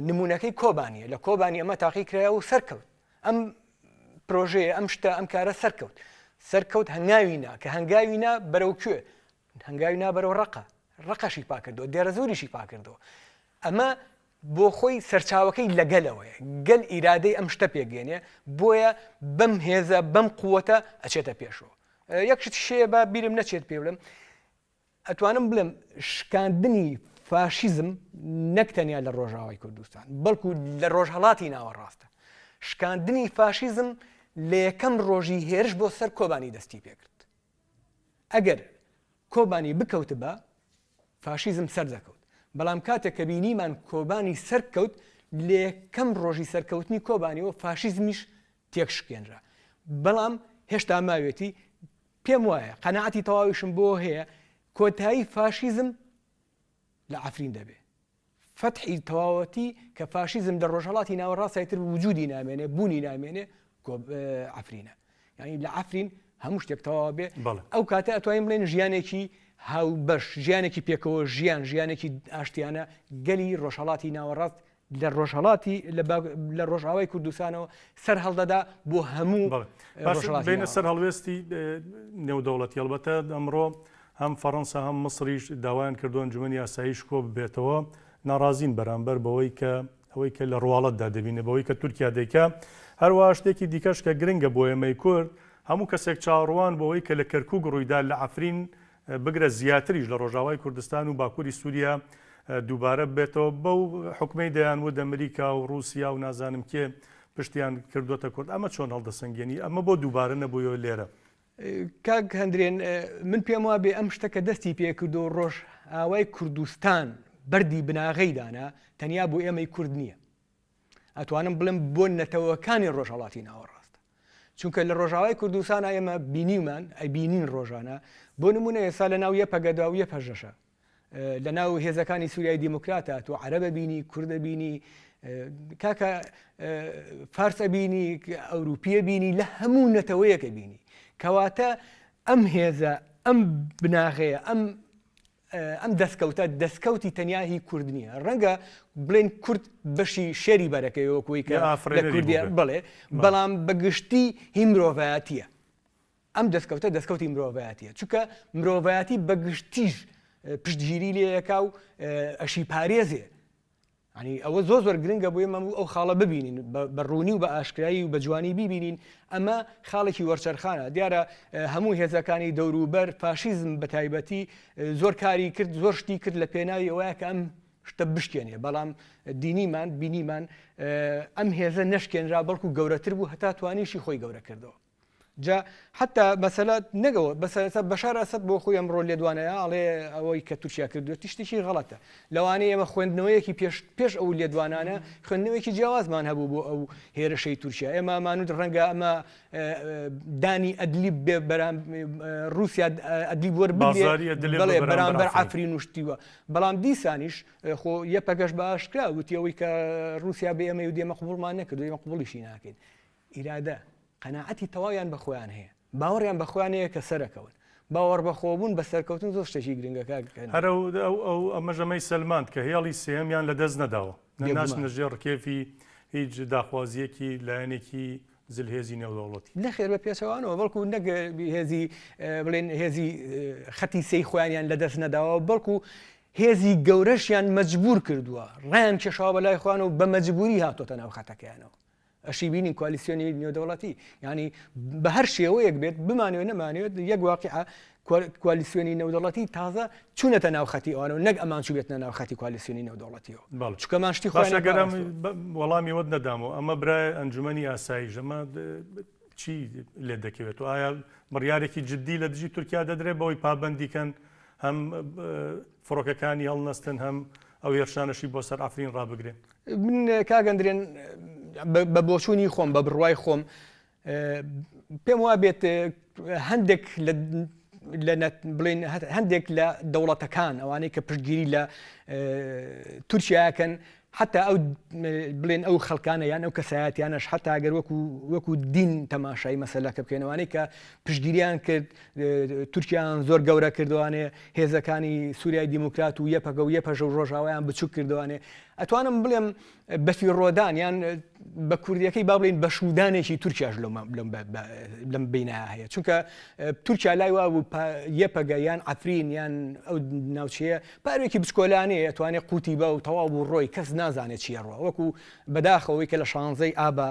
نمونەکەی کۆبانیە لە کۆبانی ئەمە تاقی کرایەوە و سەرکەوت ئەم پرۆژەیە ئەم شتە ئەم کارە سەرکەوت سەرکەوت هەنگاوی نا کە هەنگاوی نا بەرەو کوێ هەنگاوی نا بەرەو ڕەقە، ڕەقەشی پاکردەوە، دێرەزوریشی پاکردەوە. ئەمە بۆ خۆی سەرچاوەکەی لە گەلەوەیە، گەل ئیرادەی ئەم شتە پێکدێنێ، بۆیە بەم هێزە، بەم قووەتە ئەچێتە پێشەوە. یەک شت شێیە با بیرم نەچێت پێ بڵێم، ئەتوانم بڵێم شکاندنی فاشیزم نەک تەنیا لە ڕۆژاوای کوردستان، بەڵکو لە ڕۆژهەڵاتی ناوەڕاستە. شکاندنی فاشیزم لە یەکەم ڕۆژی هێرش بۆ سەر کۆبانی دەستی پێکرد. ئەگەر کۆبانی بکەوتبا فاشیزم سەردەکەوت، بەڵام کاتێک کە بینیمان کۆبانی سەرکەوت لە یەکەم ڕۆژی سەرکەوتنی کۆبانیەوە فاشیزمیش تێکشکێنرا، بەڵام هێشتا ماوێتی، پێم وایە قەناعەتی تەواویشم بۆ هەیە کۆتایی فاشیزم لە عەفرین دەبێ. فەتحی تەواوەتی کە فاشیزم لە ڕۆژهەڵاتی ناوەڕاستای تر وجودی نامێنێ بوونی نامێنێ عەفرینە یعنی لە عەفرین هەموو شتێک تەواو بێ ئەو کاتە ئەتوانین بڵێن ژیانێکی هاوبەش ژیانێکی پێکەوە ژیان ژیانێکی ئاشتیانە گەلی ڕۆژهەڵاتی ناوەڕاست لە ڕۆژهەڵاتی لە ڕۆژئاوای کوردستانەوە سەر هەڵدەدا بۆ هەموو بینە سەر هەڵوێستی نێودەوڵەتی هەڵبەتە ئەمڕۆ هەم فەڕەنسا هەم میسریش داوایان کردووە ئەنجومەنی ئاسایش کۆببێتەوە، ناڕازین بەرامبەر بەوەی کە ئەوەی کە لە ڕواڵەتدا دەبینێ بەوەی کە تورکیا دەیکا. هەروەها شتێکی دیکەش کە گرنگە بۆ ئێمەی کورد، هەموو کەسێک چاوەڕوان بۆ ئەوەی کە لە کەرکووک ڕوویدا لە عەفرین بگرە زیاتریش لە ڕۆژاوای کوردستان و باکووری سووریا دووبارە ببێتەوە بەو حوکمەی دەیانوت ئەمریکا و ڕووسیا و نازانم کێ پشتیان کردووەتە کورد ئەمە چۆن هەڵدەسەنگێنی؟ ئەمە بۆ دووبارە نەبوویەوە لێرە؟ کاک هەندرێن من پێم وابێ ئەم شتە کە دەستی پێکردو ڕۆژ ئاوای کوردستان بەردی بناغەی دانا تەنیا بۆ ئێمەی کورد نییە ئەتوانم بڵێم بۆ نەتەوەکانی ڕۆژهڵاتی ناوەڕاست چونکە لە ڕۆژاوای کوردستان ئێمە بینیمان ئەبینین ڕۆژانە بۆ نمونە ئێستا لە ناو یەپەگەدا و یەپەژەشە لە ناو هێزەکانی سوریای دیموکراتە تۆ عەرەبە بینی کوردە بینی کاکە فارسە بینی ئەوروپیە بینی لە هەموو نەتەوەیەکە بینی کەواتە ئەم هێزە ئەم بناغەیە ئەم ئەم دەستکەوتە دەستکەوتی تەنیا هی کورد نییە ڕەنگە بڵێن کورد بەشی شێری بەرەکەی وەکوی کە کوردیە بڵێ بەڵام بەگشتی هی مرۆڤایەتیە ئەم دەستکەوتە دەستکەوتی مرۆڤایەتیە چونکە مرۆڤایەتی بە گشتیش پشتگیری لێ یەکا و ئەشی پارێزێ ینی ئەوە زۆر زۆر گرنگە بۆ ئێمە ئەو خاڵە ببینین بە ڕوونی و بە ئاشکرایی و بە جوانی بیبینین ئەمە خاڵێکی وەرچەرخانە دیارە هەموو هێزەکانی دەوروبەر فاشیزم بە تایبەتی زۆر کاری کرد زۆر شتی کرد لە پێناوی ئەوەیە کە ئەم شتە بشکێنێ بەڵام دینیمان بینیمان ئەم هێزە نەشکێنرا بەڵکو گەورەتر بوو هەتا توانیشی خۆی گەورە کردەوە جا حتا مەسەلە نەگەوە بەسەرەتا بەشار ئەسەد بۆ خۆی ئەمڕۆ لێدوانەیە ئەڵێ ئەوەی کە تورکیا کردوێتی شتێکی غەڵەتە لەوانەیە ئێمە خوێندنەوەیەکی پێش پێش ئەو لێدوانانە خوێندنەوەیەکی جیاوازمان هەبوو بۆ ئەو هێرشەی تورکیا ئێمە مانوت ڕەنگە ئەمە دانی ئەدلیب بێ بەرام رووسیا ئەدلیب وەربگرێ بەرامبەر عەفرین وشتیوە بەڵام دیسانیش خۆ یەپەگەش بە ئاشکرا وتی ئەوەی کە رووسیا بێ ئێمە و دێمە قبوڵمان نەکردو ئێمە قبوڵیشی ناکەین ئیرادە، قەناعەتی تەواویان بە خۆیان هەیە، باوەڕیان بە خۆیان هەیە کە سەرەکەون. باوەڕبەخۆبوون بە سەرکەوتن زۆر شتێکی گرنگە کاک هێنری. هەر ئەو ئەو ئەو ئەمەش ئەمەی سەلماند کە هێڵی سێیەمیان لە دەست نەداوە. نە بێگومان. ناچنە ژێر ڕکێفی هیچ داخوازییەکی لایەنێکی زلهێزی نێودەوڵەتی. نەخێر بە پێچەوانەوە، بەڵکو نەک هێزی بڵێن هێزی خەتی سێی خۆیانیان لە دەست نەداوە، بەڵکو. هێزی گەورەشیان مەجبور کردووە، ڕایان کێشاوە بە لای خۆیان و بە مەجبوری هاتۆتە ناو خەتەکەیانەوە. ئەشی بینین کوالیسیۆنی نێودەوڵەتی یانی بە هەر شێوەیەک بێت بمانەوێت نەمانەوێت یەک واقیعە کوالیسیۆنی نێودەوڵەتی تازە چوونەتە ناو خەتی ئەوانەوە نەک ئەمان چووبێتنە ناو خەتی کوالیسیۆنی نێودەوڵەتیەوە بەڵێ. چونکە ئەمان شتی باشە خۆیان گەر ئەم پاراستووە. وەڵامی ئەوەت نەدامەوە ئەمە برای ئەنجومەنی ئاسایش ئەمە چی لێ دەکەوێتەوە ئایا بڕیارێکی جدی لە دژی تورکیا دەدرێت بەوەی پابەندی کەن هەم فڕۆکەکانی هەڵنەستن هەم ئەو هێرشانەشی بۆ سەر عەفرین ڕابگرێ؟ من کاک ئەندرێن بە بۆچوونی خۆم بە بڕوای خۆم پێم وا بێت هەندێک لە لە بڵین هەندێک لە دەوڵەتەکان ئەوانەی کە پشتگیری لە تورکیاکەن حتا ئەو بڵێن ئەو خەڵکانە یان ئەو کەسایەتیانەش حتا گەر وەکو وەکو دین تەماشای مەسەلەکە بکەینەوانەی کە پشتگیریان کرد تورکیان زۆر گەورە کردوانێ هێزەکانی سووریای دیموکرات و یەپەگە و یەپەژە و ڕۆژاوایان بچوک کردوانێ ئەتوانم بڵێم بەفیڕۆدان یان بە کوردیەکەی با بڵێین بەشودانێکی تورکیاش لەم بینایە هەیە چونکە تورکیا لای وابوو یەپەگە یان عەفرین یان ئەو ناوچەیە پاروێکی بچکۆلانەیە ئەتوانێ قوتی بە و تەواو بوو ڕۆی کەس نازانێت چیە ڕوە وەکو بەداخەوەی کە لە شانزەی ئابا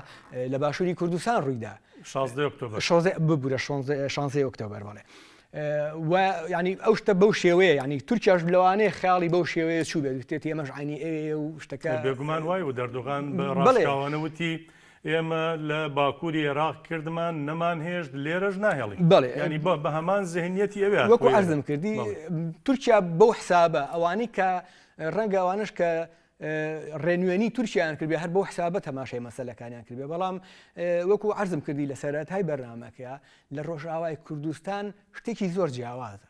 لە باشووری کوردستان ڕوویدا شازدەی ئۆکتۆبەر شازدەی ببورە شانزەی ئۆکتۆبەر بەڵێ و ینی ئەو شتە بەو شێوەیە ینی تورکیاش لەوانەیە خیاڵی بەو شێوەیە چوو بێت وتێتی ئێمەش عینی ئەوێ و شتەکە بێگومان وای و دەردوغان بە ڕاشکاوانە وتی ئێمە لە باکووری عێراق کردمان نەمان هێشت لێرەش ناهێڵین بەڵێ ینی بە هەمان زهنیەتی ئەوێ وەکو عەرزم کردی تورکیا بەو حسابە ئەوانەی کە ڕەنگە ئەوانش کە ڕێنوێنی تورکیان کردبێ هەر بەو حسابە تەماشای مەسەلەکانیان کردبێ بەڵام وەکو عەرزم کردی لە سەرەتای بەرنامەکەیا لە ڕۆژئاوای کوردستان شتێکی زۆر جیاوازە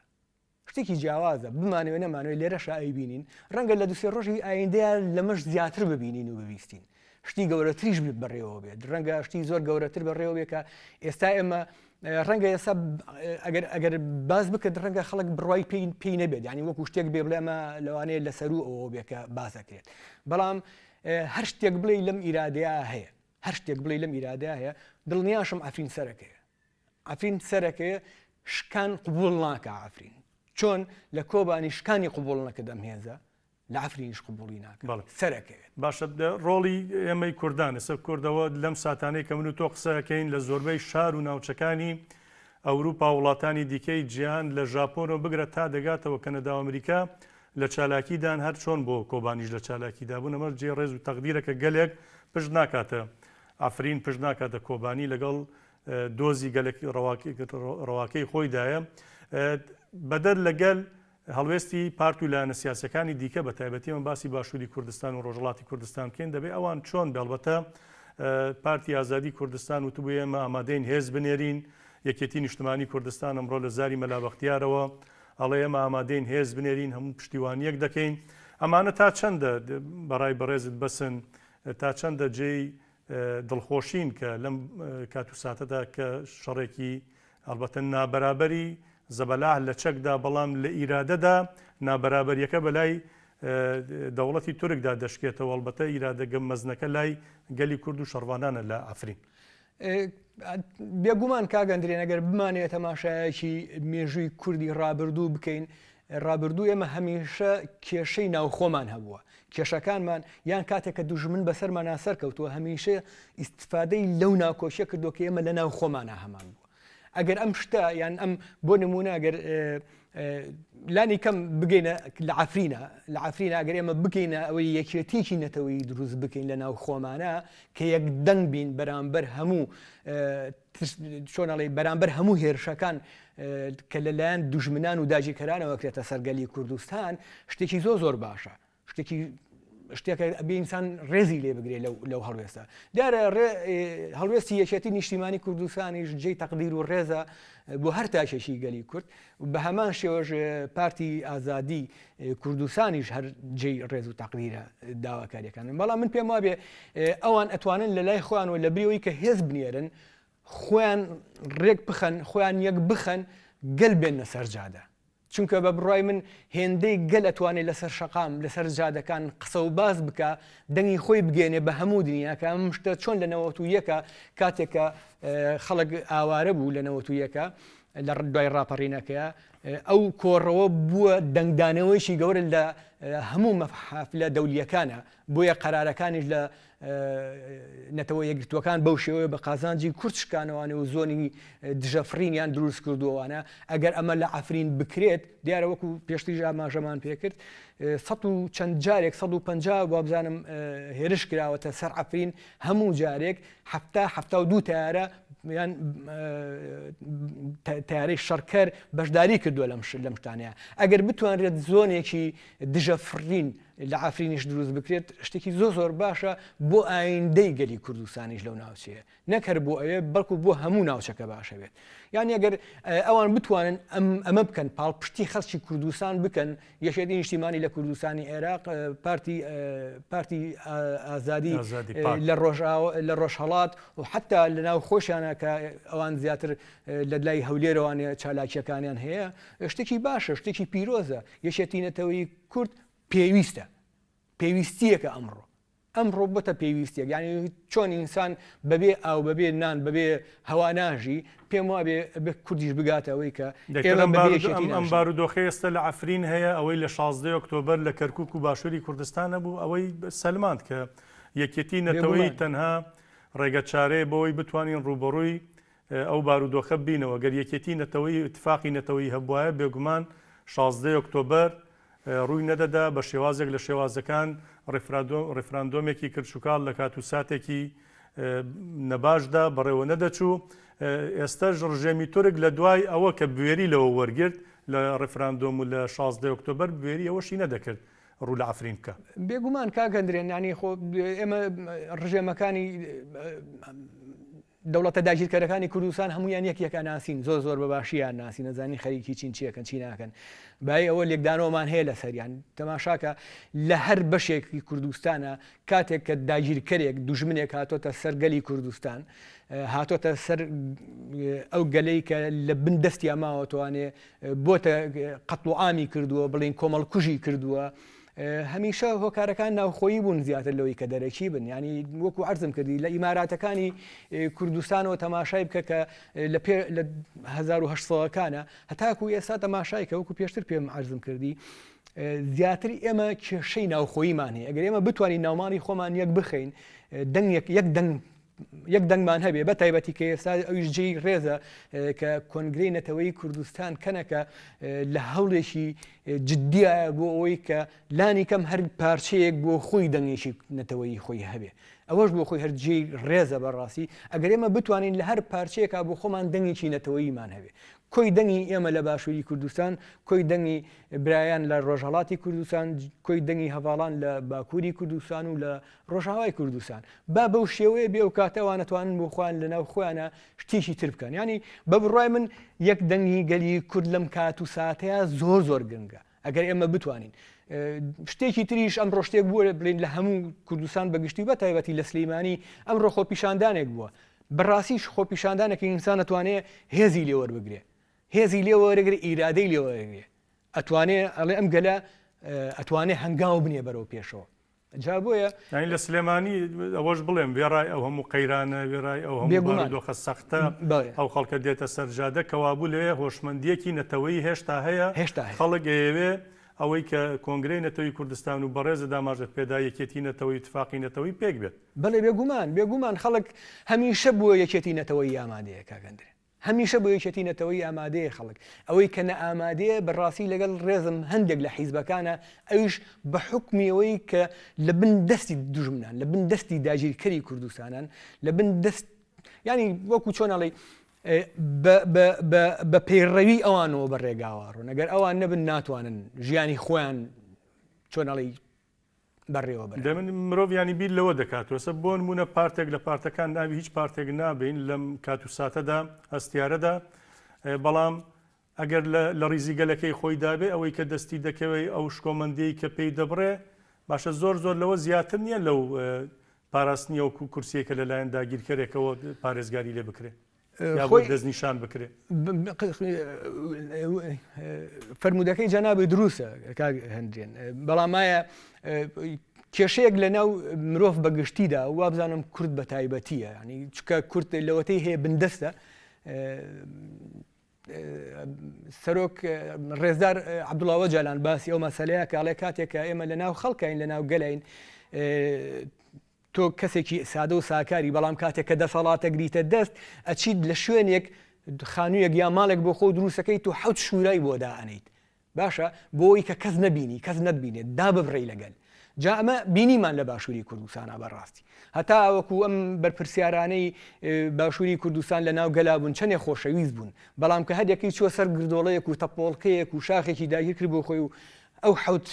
شتێکی جیاوازە بمانەوێ نەمانەوێ لێرەشا ئەیبینین ڕەنگە لە دوسێ ڕۆژی ئایندەیە لەمەش زیاتر ببینین و ببیستین شتی گەورەتریش بەڕێوە بێت ڕەنگە شتی زۆر گەورەتر بەڕێوە بێت کە ئێستا ئێمە ڕەنگە ئێستا ئەگەر ئەگەر باس بکرد ڕەنگە خەڵک بڕای پێی پێی نەبێت ینی وەکو شتێک بێ بڵێمە لەوانەیە لە سەرو ئەوە بێ کە باس دەکرێت بەڵام هەر شتێک بڵێ لەم ئیرادەیە هەیە هەر شتێک بڵێ لەم ئیرادەیە هەیە دڵنیاشم عەفرین سەرەکەیە عەفرین سەرەکەیە شکان قبول ناکە عەفرین چۆن لە کۆبانی شکانی قبول نەکردم هێزە لە عەفرینیش قبوڵی ناکات بەڵێ. سەرەکەوێت. باشە ڕۆڵی ئێمەی کوردان ئێستا کوردەوە لەم ساتانەی کە من و تۆ قسە ئەکەین لە زۆربەی شار و ناوچەکانی ئەوروپا و وڵاتانی دیکەی جیهان لە ژاپۆنەوە بگرە تا دەگاتەوە کەنەدا و ئەمریکا لە چالاکیدان هەر چۆن بۆ کۆبانیش لە چالاکیدا بوون ئەمەش جێی ڕێز و تەقدیرە کە گەلێک پشت ناکاتە عەفرین پشت ناکاتە کۆبانی لەگەڵ دۆزی گەلەک ڕەواکەی خۆیدایە بەدەر لە گەل هەڵوێستی پارت و لایەنە سیاسیەکانی دیکە بە تایبەتی ئێمە باسی باشووری کوردستان و ڕۆژهەڵاتی کوردستان بکەین دەبێ ئەوان چۆن بێ ئەڵبەتە پارتی ئازادی کوردستان وتبووی ئێمە ئامادەین هێز بنێرین یەکێتی نیشتمانی کوردستان ئەمڕۆ لە زاری مەلا بەختیارەوە ئەڵێ ئێمە ئامادەین هێز بنێرین هەموو پشتیوانیەک دەکەین ئەمانە تا چەندە بەڕای بەڕێزت بەسن تا چەندە جێی دڵخۆشین کە لەم کات و ساتەدا کە شەڕێکی ئەڵبەتە نابەرابەری زەبەلاح لە چەکدا بەڵام لە ئیرادەدا نابەرابەریەکە بەلای دەوڵەتی تورکدا دەشکێتەوە ئەڵبەتە ئیرادە مەزنەکە لای گەلی کورد و شەڕڤانانە لە عەفرین. بێگومان کاک ئەندرێن ئەگەر بمانەوێت تەماشایەکی مێژووی کوردی ڕابردوو بکەین ڕابردوو ئێمە هەمیشە کێشەی ناوخۆمان هەبووە کێشەکانمان یان کاتێک کە دوژمن بەسەرمانا سەرکەوتووە هەمیشە ئیستفادەی لەو ناکۆکیە کردووە کە ئێمە لە ناو خۆمانا هەمان بووە ئەگەر ئەم شتە یان ئەم بۆ نمونە ئەگەر لانی کەم بگەینە لە عفرینە لە عفرینە ئەگەر ئێمە بگەینە ئەوەی یەکێتیکی نەتەوەی دروست بکەین لە ناو خۆمانە کە یەک دەنگ بین بەرامبەر هەموو چۆن ئەڵێی بەرامبەر هەموو هێرشەکان کە لەلایەن دوژمنان و داگیرکەرانەوە کرێتە سەر گەلی کوردستان شتێکی زۆر زۆر باشە شتێکی شتێکە ئەبێ ئینسان ڕێزی لێ بگرێ لەو لەو هەڵوێستە دیارە هەڵوێستی یەکێتی نیشتیمانی کوردستانیش جێی تەقدیر و ڕێزە بۆ هەر تاکێکی گەلی کورد بە هەمان شێوەش پارتی ئازادی کوردستانیش هەر جێی ڕێز و تەقدیرە داواکاریەکان بەڵام من پێم وابێ ئەوان ئەتوانن لە لای خۆیان و لە بریەوەی کە هێز بنێرن خۆیان ڕێک بخەن خۆیان یەک بخەن گەل بێنە سەر جادە چونکە بە بڕای من هێندەی گەل ئەتوانێت لەسەر شەقام لەسەر جادەکان قسە و باس بکە دەنگی خۆی بگەێنێ بە هەموو دنیا کە ئەم شتە چۆن لە نەوەت و یەکە کاتێک کە خەڵک ئاوارە بوو لە نەوەت و یەکە. لە دوای ڕاپەڕینەکەیا ئەو کۆڕەوە بووە دەنگدانەوەیەکی گەورە لە هەموو مەحافلە دەولییەکانە، بۆیە قەرارەکانیش لە نەتەوە یەکگرتووەکان بەو شێوەیە بە قازانجی کورد شکانەوانێ و زۆنی دژە فڕینیان دروست کردووەوانە، ئەگەر ئەمە لە عەفرین بکرێت دیارە وەکو پێشتریش ئاماژەمان پێکرد سەد و چەند جارێک 150 وابزانم هێرش کراوەتە سەر عەفرین هەموو جارێک 70 72 تەیارە یان تەیارەی شەڕکەر بەشداری کردووە لەم لەم شتانەیە ئەگەر بتوانرێت زۆنێکی دژە فڕین لە عەفرینیش دروست بکرێت شتێکی زۆر زۆر باشە بۆ ئایندەی گەلی کوردستانیش لەو ناوچەیە نەک هەر بۆ ئەوێ بەڵکو بۆ هەموو ناوچەکە باشە بێت یان ئەگەر ئەوان بتوانن ئەمە بکەن پاڵپشتی خەڵکی کوردستان بکەن یەکێتی نیشتیمانی لە کوردستانی عێراق پارتی پارتی ئازادی لە لە ڕۆژهڵات و حتا لە ناو خۆشیانە کە ئەوان زیاتر لە لای هەولێرەوانە چالاکیەکانیان هەیە شتێکی باشە شتێکی پیرۆزە یەکێتی نەتەوەی کورد پێویستە پێویستیەکە ئەمڕۆ ئەمڕۆ بۆتە پێویستیەک یانی چۆن ئینسان بەبێ ئاو بەبێ نان بەبێ هەوا ناژی پێم وابێ ئەبێ کوردیش بگاتە ئەوەی کە ئێمە بەبێ یەکێتی ئەم ناژین. بارودۆخەی ئێستا لە عەفرین هەیە ئەوەی لە 16 ئۆکتۆبەر لە کەرکوک و باشووری کوردستان هەبوو ئەوەی سەلماند کە یەکێتی نەتەوەیی بێگومان. تەنها ڕێگە چارەیە بۆ ئەوەی بتوانین ڕووبەڕووی ئەو بارودۆخە ببینەوە گەر یەکێتی نەتەوەیی و ئیتفاقی نەتەوەیی هەبوایە بێگومان 16 ئۆکتۆبەر ڕووی نەدەدا، بە شێوازێک لە شێوازەکان ڕیفراندۆمێکی کرچوکاڵ لە کات و ساتێکی نەباشدا بەڕێوە نەدەچوو. ئێستەش ڕژێمی تورک لە دوای ئەوە کە بوێری لەوە وەرگرت لە ڕیفراندۆم و لە 16 ئۆکتۆبەر بوێری ئەوەشی نەدەکرد ڕوو لە عەفرین بکا. بێگومان کاک هەندرێن یانی خۆ ئێمە ڕژێمەکانی دەوڵەتە داگیرکەرەکانی کوردستان هەموویان یەک یەک ئەناسین زۆر زۆر بە باشی یان ناسین ئەزانین خەریکی چین چیەکەن چی ناکەن بای ئەوە لێکدانەوەمان هەیە لەسەریان تەماشاکە لە هەر بەشێکی کوردستانە کاتێک کە داگیرکەرێک دوژمنێک هاتۆتە سەر گەلی کوردستان هاتۆتە سەر ئەو گەلەی کە لە بن دەستی ئەماوەتوانێ بۆتە قەتڵ و عامی کردووە بڵین کۆمەڵکوژی کردووە هەمیشە هۆکارەکان ناوخۆیی بوون زیاتر لەوەی کە دەرەکی بن یانی وەکو عەرزم کردی لە ئیماراتەکانی کوردستانەوە تەماشای بکە کە لە پێ لە 1970ەکانە هەتاکو ئێستا تەماشای کە وەکو پێشتر پێم عەرزم کردی زیاتر ئێمە کێشەی ناوخۆییمان هەیە ئەگەر ئێمە بتوانین ناوماڵی خۆمان یەک بخەین دەنگێک یەک دەنگ یەک دەنگمان هەبێ بە تایبەتی کە ئێستا ئەویش جێی ڕێزە کە کۆنگرەی نەتەوەی کوردستان کەنەکە لە هەوڵێکی جددیە بۆ ئەوەی کە لانی کەم هەر پارچەیەک بۆ خۆی دەنگێکی نەتەوەیی خۆی هەبێ ئەوەش بۆ خۆی هەر جێی ڕێزە بەڕاستی ئەگەر ئێمە بتوانین لە هەر پارچەیەکا بۆ خۆمان دەنگێکی نەتەوەییمان هەبێ کۆی دەنگی ئێمە لە باشووری کوردستان کۆی دەنگی برایان لە ڕۆژهەڵاتی کوردستان کۆی دەنگی هەڤاڵان لە باکووری کوردستان و لە ڕۆژئاوای کوردستان با بەو شێوەیە بێ ئەو کاتە ئەوان ئەتوانن بۆ خۆیان لە ناو خۆیانە شتێکی تر بکەن یانی بە بڕوای من یەک دەنگی گەلی کورد لەم کات و ساتەیە زۆر زۆر گرنگە ئەگەر ئێمە بتوانین شتێکی تریش ئەم ڕۆشتێک بووە بڵین لە هەموو کوردستان بەگشتی بە تایبەتی لە سلیمانی ئەمڕۆ خۆپیشاندانێک بووە بەڕاستیش خۆپیشاندانێکی ئینسان ئەتوانێ هێزی لێوەربگرێ هێزی لێوەرەگرێ ئیرادەی لێوەرەگرێ ئەتوانێ ئەڵێ ئەم گەلە ئەتوانێ هەنگاو بنێ بەرەو پێشەوە جا بۆیە. یانی لە سلێمانی ئەوەش بڵێم وێڕای ئەو هەموو قەیرانە وێڕای ئەو هەموو بارودۆخە سەختە ئەو خەڵکە دێتە سەر جادە کەوابوو لەوێ هۆشمەندییەکی نەتەوەیی هێشتا هەیە خەڵک ئەیەوێ ئەوەی کە کۆنگرەی نەتەوەی کوردستان و بەڕێزت ئاماژەت پێدا یەکێتی نەتەوەی و تفاقی نەتەوەی پێک بێت. بەڵێ بێگومان بێگومان خەڵک هەمیشە بۆ یەکێتی نەتەوەیی ئامادەیە کاک ئەندرێ. هەمیشە بۆ یەکێتی نەتەوەیی ئامادەیە خەڵک، ئەوەی کە نائامادەیە بە ڕاستی لەگەڵ ڕێزم هەندێک لە حیزبەکانە ئەویش بە حوکمی ئەوەی کە لە بن دەستی دوژمنان لە بن دەستی داگیرکەری کوردستانان لە بن دەست یانی وەکو چۆن ئەڵێی بە پەیڕەوی ئەوانەوە بە ڕێگاوە ڕۆن ئەگەر ئەوان نەبن ناتوانن ژیانی خۆیان چۆن ئەڵێی بەڕێوە بەرن. دەمن مرۆڤ یانی بیر لەوە دەکاتەوە سە بۆ نموونە پارتێک لە پارتەکان ناوی هیچ پارتێک نابین لەم کات و ساتەدا هەستیارەدا بەڵام ئەگەر لە ڕیزی گەلەکەی خۆی دابێ ئەوەی کە دەستی دەکەوێت ئەو شکۆمەندیی کە پێی دەبڕێ باشە زۆر زۆر لەوە زیاتر نییە لەو پاراستنی ئەو کورسیەکە لەلایەن داگیرکەرێکەوە پارێزگاری لێ بکرێ. یا بۆی دەستنیشان بکرێ. فەرموودەکەی جەنابی دروستە کاک هەندرێن بەڵام ئایا کێشەیەک لە ناو مرۆڤ بە گشتیدا وابزانم کورد بە تایبەتیە ینی چکە کورد لەوەتەی هەیە بندەستە. سەرۆک ڕێزدار عەبدوڵا ئۆجالان باسی ئەو مەسەلەیە کە ئەڵێ کاتێک کە ئێمە لە ناو خەڵکین لە ناو گەلین تۆ کەسێکی سادە و ساکاری بەڵام کاتێک کە دەسەڵاتەگریتە دەست ئەچیت لە شوێنێک خانوویەک یا ماڵێک بۆ خۆ دروستەکەی تو حەوت شوورای بۆ دائەنیت باشە بۆی کە کەس نەبینی کەس نەتبینێت داببڕێی لە گەل. جا ئەمە بینیمان لە باشووری کوردستانا بەڕاستی هەتا وەکو ئەم بەرپرسیارانەی باشووری کوردستان لە ناو گەلا بوون چەنێ خۆشەویست بوون بەڵام کە هەریەکەی چووە سەر گردۆڵەیەک و تەپۆڵکەیەک و شاخێکی داگیر کرد بۆ خۆی و ئەو حەوت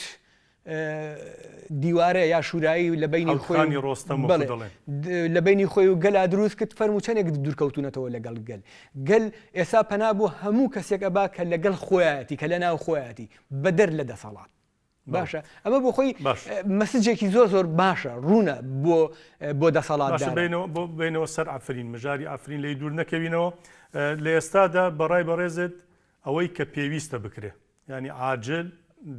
دیوارە یا شورایی لە بینی خۆی خانی ڕۆستەم وەکو بەڵێ دەڵێن. لە بینی خۆی و گەلا دروست کرد فەرموو چەندێک دوورکەوتونەتەوە لەگەڵ گەل گەل ئێسا پەنا بۆ هەموو کەسێک ئەبا کە لەگەڵ خۆیەتی کە لە ناو خۆیەتی بەدەر لە دەسەڵات بەڵێ. باشە ئەمە بۆ خۆی باش. مەسجێکی زۆر زۆر باشە ڕوونە بۆ بۆ باشە دەسەڵاتداران. بینەوە بۆ بینەوە سەر عەفرین مژاری عەفرین لێی دوور نەکەوینەوە لە ئێستادا بەڕای بەڕێزت ئەوەی کە پێویستە بکرێ یانی عاجل،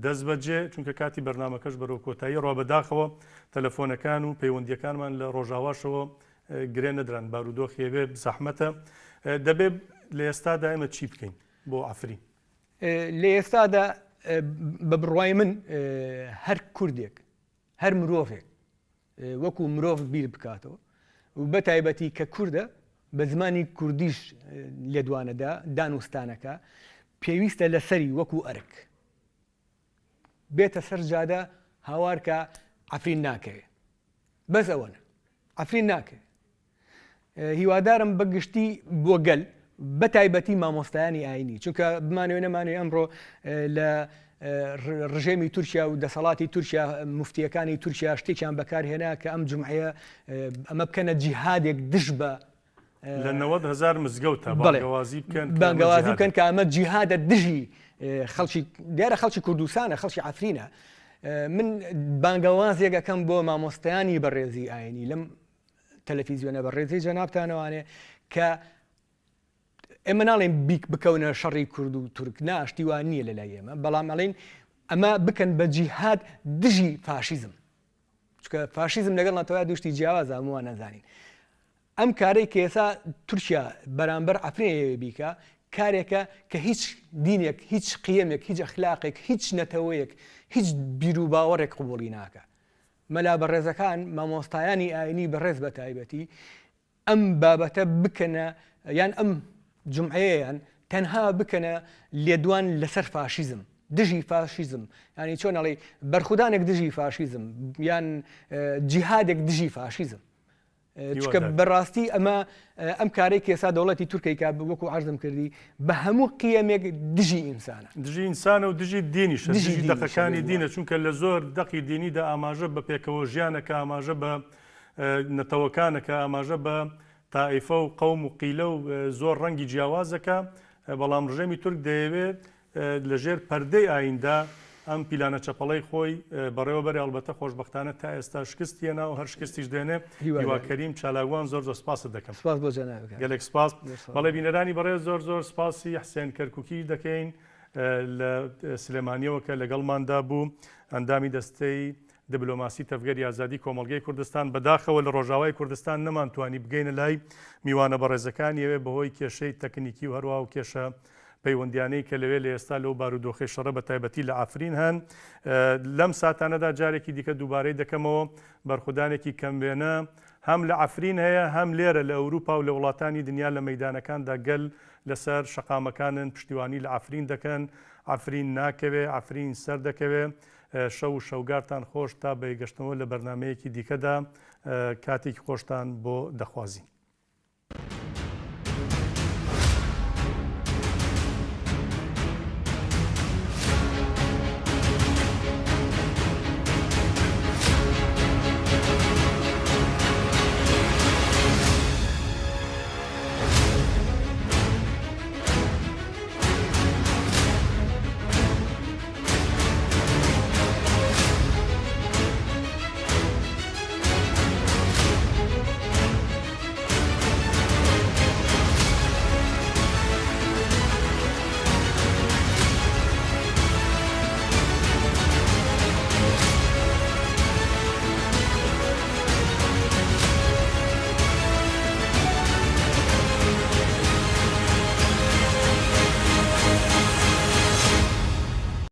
دەستبەجێ، چونکە کاتی بەرنامەکەش بەرەو کۆتایی ڕوا بەداخەوە تەلەفۆنەکان و پەیوەندیەکانمان لە ڕۆژاواشەوە گرێ نەدران بارودۆخی ئەوێ زەحمەتە دەبێ لە ئێستادا ئێمە چی بکەین بۆ عەفرین؟ لە ئێستادا بە بڕوای من هەر کوردێک هەر مرۆڤێک وەکو مرۆڤ بیر بکاتەوە و بە تایبەتی کە کوردە بە زمانی کوردیش لێدوانەدا دانوستانەکە پێویستە لەسەری وەکو ئەرک بێتە سەر جادە هاوارکە عەفرین ناکەوێ بەس ئەوەنە عەفرین ناکەوێ هیوادارم بە گشتی بۆ گەل بە تایبەتی مامۆستایانی ئاینی چونکە بمانەوێ نەمانەوێ ئەمڕۆ لە ڕژێمی تورکیا و دەسەڵاتی تورکیا مفتیەکانی تورکیا شتێکیان بەکارهێنا کە ئەم جمعەیە ئەمە بکەنە جیهادێک دژ بە لە 90 هزار مزگەوتە بانگەوازی بکەن بانگەوازی بکەن کە ئەمە جیهادە دژی خەڵکی دیارە خەڵکی کوردستانە خەڵکی عفرینە من بانگەوازێک ئەەکەم بۆ مامۆستایانی بەڕێزی ئاینی لەم تەلەفیزیۆنە بە ڕێزی جەنابتانەوانێ کە ئێمە ناڵێن بیک بکەونە شەڕی کورد و تورک ناشتی وان نییە لە لای ئێمە بەڵام ئەڵین ئەمە بکەن بە جیهاد دژی فاشیزم چکە فاشیزم لەگەڵ نەتەوە دوشتی جیاواز هەمووان نەزانین ئەم کارەی کە ئێسا تورکیا بەرامبەر عفرێ بیکە کارێکە کە هیچ دینێک هیچ قیەمێک هیچ ئەخلاقێک هیچ نەتەوەیەک هیچ بیروباوەڕێک قبوڵی ناکە مەلا بەڕێزەکان، مامۆستایانی ئاینی بەڕێز بە تایبەتی ئەم بابەتە بکەنە یان ئەم جومعەیەیان تەنها بکەنە لێدوان لەسەر فاشیزم دژی فاشیزم ینی چۆن ئەڵێی بەرخودانێک دژی فاشیزم یان جیهادێک دژی فاشیزم چونکە بەڕاستی ئەمە ئەم کارەی کێسا دەوڵەتی تورکەی کە وەکو عرضم کردی بە هەموو قیەمێک دژی ئینسانە دژی ئینسانە و دژی دینیشە دژی دەقەکانی دینە چونکە لە زۆر دەقی دینیدا ئاماژە بە پێکەوە ژیانە کە ئاماژە بە نەتەوەکانە کە ئاماژە بە تائیفە و قەوم و قیلە و زۆر ڕەنگی جیاوازەکە بەڵام ڕژێمی تورک دەیەوێت لە ژێر پەردەی ئاییندا ئەم پیلانە چەپەڵەی خۆی بەڕێوە بەرێ، ئەڵبەتە خۆشبەختانە تا ئێستا شکستی هێنا و هەر شکستیش دێنێ. هیوا کەریم چالاکوان زۆر زۆر سپاست دەکەم. سپاس بۆ جەنابت. گەلێک سپاس. بەڵێ بینەرانی بەڕێز زۆر زۆر سپاسی حسێن کەرکوکی دەکەین لە سلێمانیەوە کە لەگەڵماندا بوو ئەندامی دەستەی دبلۆماسی تەڤگەری ئازادی کۆمەڵگەی کوردستان بەداخەوە لە ڕۆژاوای کوردستان نەمانتوانی بگەینە لای میوانە بەڕێزەکانی ئەوێ بەهۆی کێشەی تەکنیکی و هەروە و کێشە پەیوەندیانەی کە لەوێ لە ئێستا لەو بارودۆخەی شەڕە بە تایبەتی لە عەفرین هەن لەم ساتانەدا جارێکی دیکە دووبارەی دەکەمەوە بەرخودانێکی کەموێنە هەم لە عەفرین هەیە هەم لێرە لە ئەوروپا و لە وڵاتانی دنیا لە مەیدانەکاندا گەل لەسەر شەقامەکانن پشتیوانی لە عەفرین دەکەن عەفرین ناکەوێ عەفرین سەردەکەوێ شەو و شەوگارتان خۆش تا بەیەکگەشتنەوە لە بەرنامەیەکی دیکەدا کاتێکی خۆشتان بۆ دەخوازین.